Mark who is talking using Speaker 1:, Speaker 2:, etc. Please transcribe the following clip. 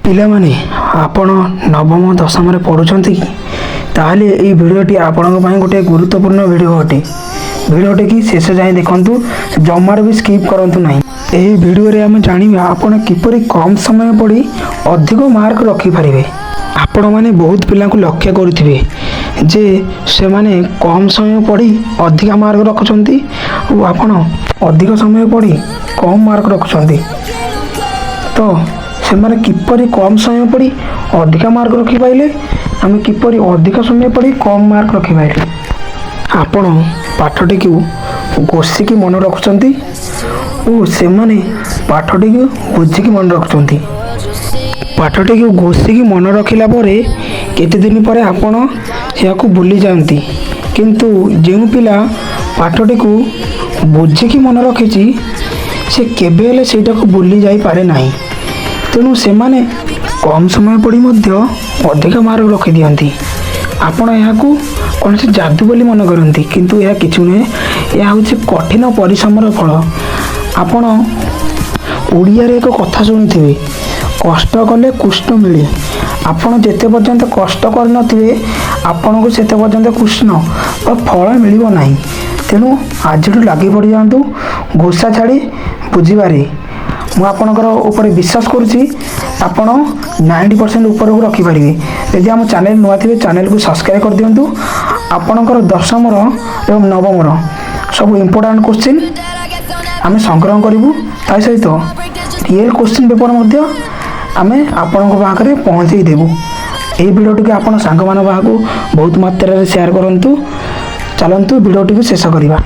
Speaker 1: ପିଲାମାନେ, ଆପଣ ନବମ ଦଶମରେ ପଢ଼ୁଛନ୍ତି କି? ତାହେଲେ ଏଇ ଭିଡ଼ିଓଟି ଆପଣଙ୍କ ପାଇଁ ଗୋଟିଏ ଗୁରୁତ୍ୱପୂର୍ଣ୍ଣ ଭିଡ଼ିଓ ଅଟେ। ଭିଡ଼ିଓଟିକି ଶେଷ ଯାଏଁ ଦେଖନ୍ତୁ, ଜମାରୁ ବି ସ୍କିପ୍ କରନ୍ତୁ ନାହିଁ। ଏହି ଭିଡ଼ିଓରେ ଆମେ ଜାଣିବା, ଆପଣ କିପରି କମ୍ ସମୟ ପଢ଼ି ଅଧିକ ମାର୍କ ରଖିପାରିବେ। ଆପଣମାନେ ବହୁତ ପିଲାଙ୍କୁ ଲକ୍ଷ୍ୟ କରୁଥିବେ ଯେ ସେମାନେ କମ୍ ସମୟ ପଢ଼ି ଅଧିକା ମାର୍କ ରଖୁଛନ୍ତି ଓ ଆପଣ ଅଧିକ ସମୟ ପଢ଼ି କମ୍ ମାର୍କ ରଖୁଛନ୍ତି। ତ ସେମାନେ କିପରି କମ୍ ସମୟ ପଢ଼ି ଅଧିକା ମାର୍କ ରଖିପାରିଲେ? ଆମେ କିପରି ଅଧିକ ସମୟ ପଢ଼ି କମ୍ ମାର୍କ ରଖିପାରିଲେ? ଆପଣ ପାଠଟିକୁ ଘୋଷିକି ମନେ ରଖୁଛନ୍ତି ଓ ସେମାନେ ପାଠଟିକୁ ବୁଝିକି ମନେ ରଖୁଛନ୍ତି। ପାଠଟିକୁ ଘୋଷିକି ମନେ ରଖିଲା ପରେ କେତେ ଦିନ ପରେ ଆପଣ ଏହାକୁ ଭୁଲି ଯାଆନ୍ତି। କିନ୍ତୁ ଯେଉଁ ପିଲା ପାଠଟିକୁ ବୁଝିକି ମନେ ରଖିଛି, ସେ କେବେ ହେଲେ ସେଇଟାକୁ ଭୁଲି ଯାଇପାରେ ନାହିଁ। ତେଣୁ ସେମାନେ କମ୍ ସମୟ ପଢ଼ି ମଧ୍ୟ ଅଧିକ ମାର୍କ ରଖିଦିଅନ୍ତି। ଆପଣ ଏହାକୁ କୌଣସି ଯାଦୁ ବୋଲି ମନେ କରନ୍ତି, କିନ୍ତୁ ଏହା କିଛି ନୁହେଁ। ଏହା ହେଉଛି କଠିନ ପରିଶ୍ରମର ଫଳ। ଆପଣ ଓଡ଼ିଆରେ ଏକ କଥା ଶୁଣିଥିବେ, "କଷ୍ଟ କଲେ କୃଷ୍ଣ ମିଳେ"। ଆପଣ ଯେତେ ପର୍ଯ୍ୟନ୍ତ କଷ୍ଟ କରିନଥିବେ, ଆପଣଙ୍କୁ ସେତେ ପର୍ଯ୍ୟନ୍ତ କୃଷ୍ଣ ବା ଫଳ ମିଳିବ ନାହିଁ। ତେଣୁ ଆଜିଠୁ ଲାଗି ପଡ଼ିଯାଆନ୍ତୁ ଘୋଷା ଛାଡ଼ି ବୁଝିବାରେ। ମୁଁ ଆପଣଙ୍କର ଉପରେ ବିଶ୍ୱାସ କରୁଛି, ଆପଣ 90% ଉପରକୁ ରଖିପାରିବେ। ଯଦି ଆମ ଚ୍ୟାନେଲ୍ ନୂଆ ଥିବେ, ଚ୍ୟାନେଲ୍କୁ ସବସ୍କ୍ରାଇବ୍ କରିଦିଅନ୍ତୁ। ଆପଣଙ୍କର ଦଶମର ଏବଂ ନବମର ସବୁ ଇମ୍ପୋର୍ଟାଣ୍ଟ କୋଶ୍ଚିନ୍ ଆମେ ସଂଗ୍ରହ କରିବୁ। ତା ସହିତ ରିଏଲ୍ କୋଶ୍ଚିନ୍ ପେପର୍ ମଧ୍ୟ ଆମେ ଆପଣଙ୍କ ପାଖରେ ପହଞ୍ଚେଇ ଦେବୁ। ଏହି ଭିଡ଼ିଓଟିକୁ ଆପଣ ସାଙ୍ଗମାନଙ୍କ ପାଖକୁ ବହୁତ ମାତ୍ରାରେ ସେୟାର କରନ୍ତୁ। ଚାଲନ୍ତୁ, ଭିଡ଼ିଓଟିକୁ ଶେଷ କରିବା।